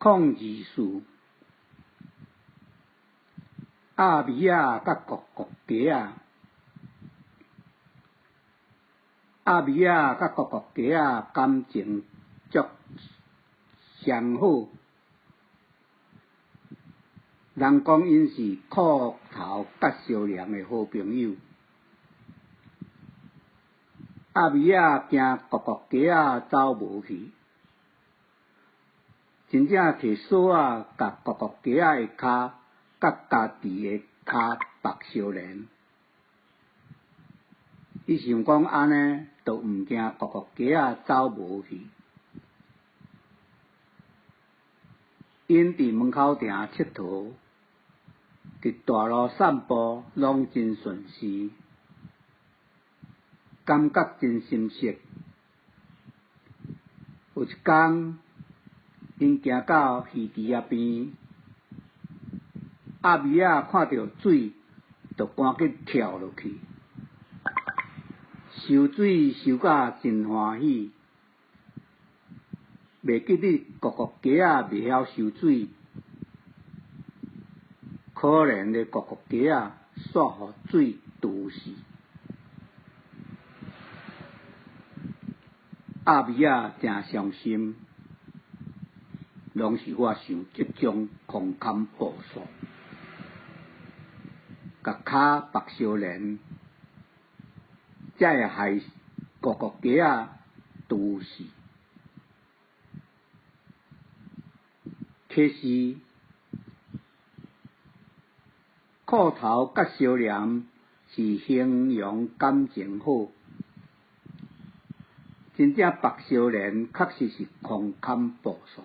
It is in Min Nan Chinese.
024，鴨米仔佮國國雞仔，鴨米仔佮國國雞仔感情足相好，人講𪜶是褲頭佮相連的好朋友。鴨米仔驚國國雞仔走無去。真正提索仔共國國雞仔的跤佮家己的跤縛相連，伊想講按呢，就毋驚國國雞仔走無去。𪜶佇門口埕𨑨迌，佇大路散步攏真順勢，感覺真心適。有一工，𪜶行到魚池仔邊，鴨米仔看著水，就趕緊跳落去，泅水泅甲真歡喜。袂記得國國雞仔袂曉泅水，可憐的國國雞仔煞予水揬死。鴨米仔誠傷心，攏是我想這種空空步數，共跤縛相連，才會害國國雞仔揬死。其實，褲頭佮相連是形容感情好。真正縛相連，確實是空空步數。